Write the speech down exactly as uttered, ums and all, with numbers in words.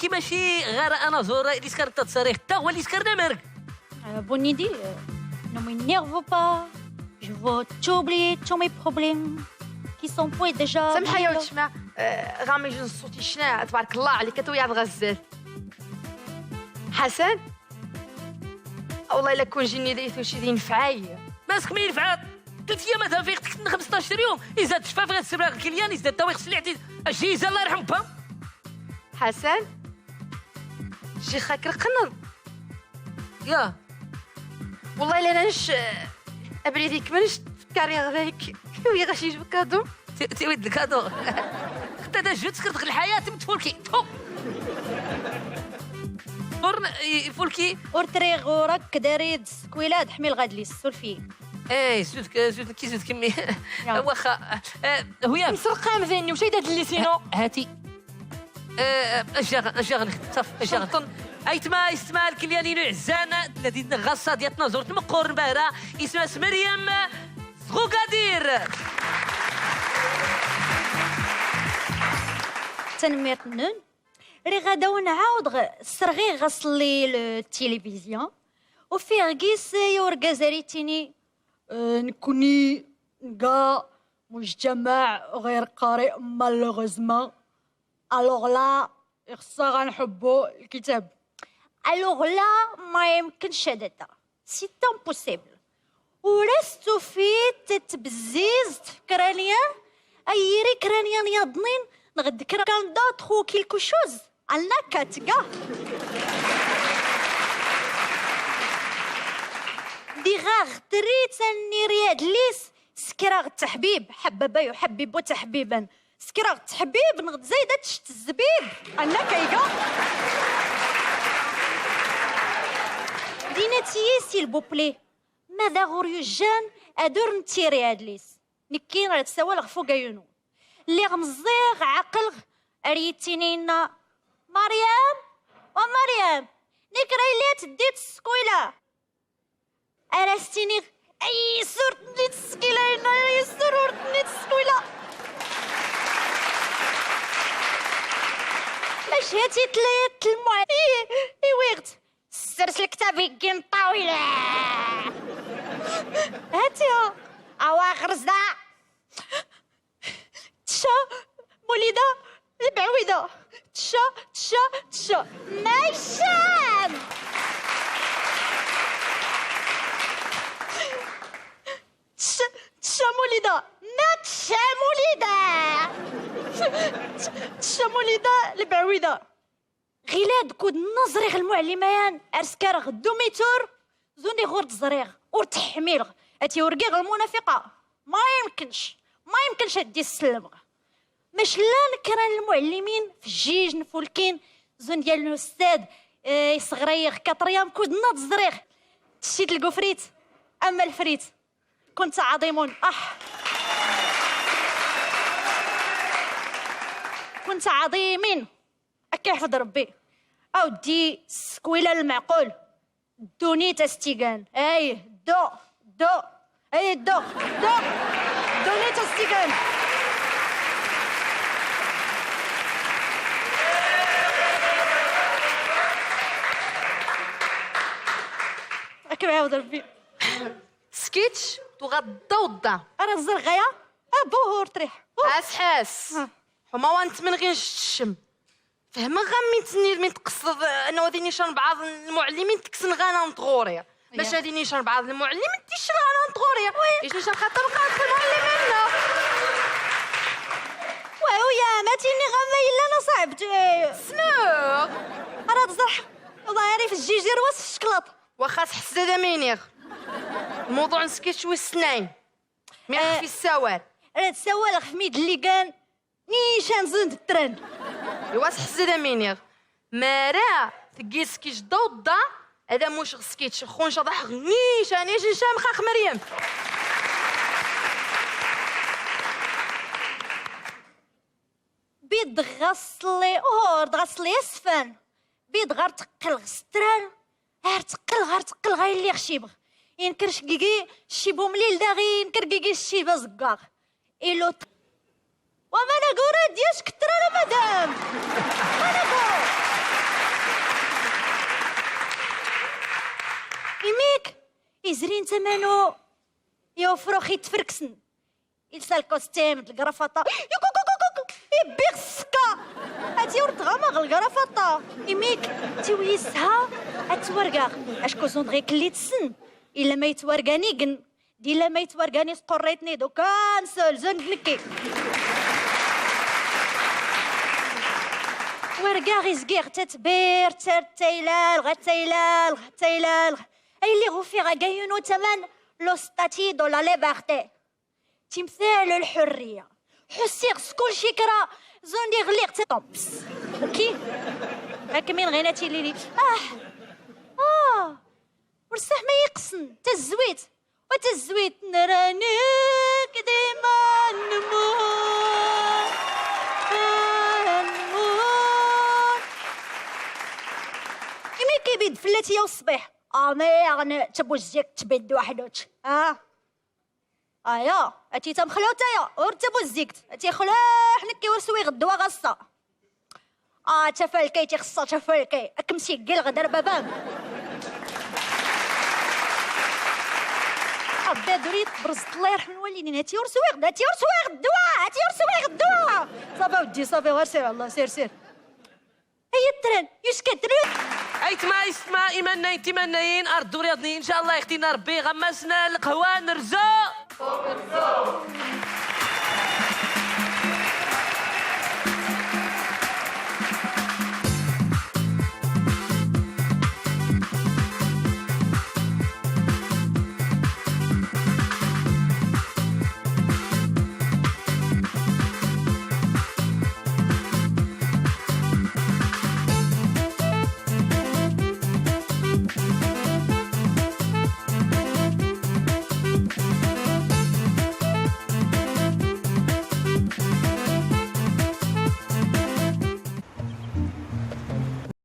كي ماشي غير انا زور اللي سكر التصاريح، تا هو اللي سكر نمرك. Euh, bonne idée. Euh, ne m'énerve pas. Je veux tout oublier tous mes problèmes qui sont pas déjà سمحة يا oubliés. ولد الشمع، آه، غامي جوج صوتي شنا، تبارك الله عليك، كتويا غزال. حسن؟ والله الا كون جيني ديت وشي دين فعاي. ماسك مين فعال؟ ثلاث ايام هذا فيك تكتن خمسطاش يوم، اذا تشفى فيها السباق كيليان، اذا تاوي خص اللي يعطي الجيزه الله يرحم با. حسن؟ شي خاكر قنر. يا. والله الا نش ابريدي كملش كاري غداك. وي غاشي جبك هادو. تي تي ود الكادو. حتى دا جوت كتدخل الحياه متفولكي. تو. فرن يفولكي. ورتري غورك داري دسكويلاد حميل غادلي السولفي. ايه، زوج ك-، زوج كي زوج كمي. يا. واخا. آه، هويا. مسرقه مزيني، وش يدات اللي سينو؟ هاتي. آه، اجاغ، اجاغ نخدم، صافي، اجاغ. سلطن. ايتما، استمع الكليانين عزان، الذي غصة ديال تنازورت مقور مبارا، اسمها مريم زغوكادير. تنميرت نون. ري غدا ونعاود غ-، سرغي غصلي التلفزيون، وفي غيس يورقا زريتيني، آه، نكوني نقا مجتمع غير قارئ مالوغوزمون. الوغ لا، يخصها غنحبو الكتاب. الوغ لا، ما يمكنش هذا. سي امبوسيبل. ورستو فيت تتبزيز تفكرانيا. ايري كرانيا ياضنين. نغد كرا كان دوطخ و كيلكو شوز. انا كاتكا. دي غاغ تريت اني رياد ليس. سكراغ التحبيب، حبب يحبب تحبيبا. سكراغ التحبيب، نغد زايدة تشت الزبيب. أنا كايقا. دينا تيي سي البوبلي. ماذا غور يجان أدور نتيري أدليس. نكين راه تساوى الغفو قايونو. اللي غمزيغ عقل غ-، أريتينينا. مريم، ومريم، نكري لي تديت السكويلة. أراستيني، أي سورة نيت السكيلة هنا، أي سورة نيت السكيلة. ماشي هاتي تليت المع-، إي، إي ويغت. سرس الكتاب يقين طاولة. هاتيها. أوا غرزة. تشا موليدة البعويدة. تشا، تشا، تشا. مايشان. تشا، تشا موليدة. ما تشا موليدة. تشا موليدة البعويدة. غيلاد كود نزريغ المعلمة يان، أرسكارغ دوميتور، زوني غور تزريغ، ور تحميلغ، أتي ورقيغ المنافقة. ما يمكنش، ما يمكنش أدي السلمغ. مش لا نكران المعلمين في الجيج نفولكين، زون ديال الأستاذ، آه، يصغريغ كاتريام كود نزريغ. تشيت الكفريت، أما الفريت كنت عظيم، أح. كنت عظيمين. أكا يحفظ ربي. أودي السكويلة المعقول. دوني تستيقان. أي، دو، دو. أي، دو، دو. دوني تستيقان. أكا يحفظ ربي. سكيتش، تغضى وضا. أنا الزرغية. أه، بوهور تريح. أوه. حاس، حاس. أه. حما وانت من غير الشم. فهمغ غا من تنير من تقصد، آه، انه هذه نيشان بعض المعلمين تكسن غانا نطغوريا. باش هذه نيشان بعض المعلمين تيشن غانا نطغوريا. ايش نيشان خاطر قاعد المعلمين؟ واو يا ما تيني غا ما الا انا صعبت. سنوغ. راه بصح. والله عارف الجيجير واس في الشكلاط. واخا تحس هذا مينيغ. الموضوع نسكت شوي السناين. مي آه. خفي السوال. راه السوال خف ميد اللي كان. نيشان زند الترند. ايوا تحسد امينيغ. مارا تقيس كيش ضوضة. هذا موش غسكيت شخون شضح نيشان نيشان شام خاخ مريم. بيض غسلي اور غسلي اسفن. بيض غير تقل غستران. غير تقل، غير تقل، غير اللي غشيبغ. ينكر شقيقي الشيبو مليل داغي، ينكر قيقي الشيبة زقاغ. إلو ت-، وما نقول دياش كتر أنا مدام. ما نقول. Izrin tamanu, yufrux itferksen. Ilsa lkustim d lgrafata. Yukukukukuk. Ibbi ɣ sska. Ati ur tɣamaɣ lgrafata. Imik, tiwi yisha, ad twargaɣ. Acku zun dɣi kelli tsen. Illa ma yetwargan igen. Di lama yetwargani squrraytni d ukansel, zun d nekki. Wargaɣ izgiɣ tatbirt, tar taylal, ɣa taylal, ɣa taylal. Ay lliɣ ufiɣ agayun utaman, l'statue de la liberté. Timtal lḥurriya. Ḥussiɣ s kul cikra, zun di ɣliɣ tatomps. Oki? Akken min ɣina tilili. Ah! Ah! Ur ssaḥ ma yiqsen, tazwit. Wa tazwit nranik dima nmut, nmut. Imi kibid fell-at yaw ṣṣbiḥ. Amiɣ n tbuzzikt tbid waḥd-uč. Ah. Aya, ati tamxlawt aya, ur tabuzzikt. Ati xluḥ nekki ur swiɣ ddwa ɣassa. Ah, tafalkayt ixṣṣa tafalkay. Ad kem-siggi lɣedr a baba-m. Ṛebbi ad ur yi-tbrez, Allah yerḥem lwalidin. Ati ur swiɣ, ati ur swiɣ ddwa, ati ur swiɣ ddwa. Ṣafi a weddi, ṣafi, ɣer sir Allah, sir, sir. Ay ttren, yuska-d. Aytma, aytma, imannayen, timannayin, ar dduri aḍni, in ca Allah, ixtina Ṛebbi, ɣammasna lqahwa, nerza.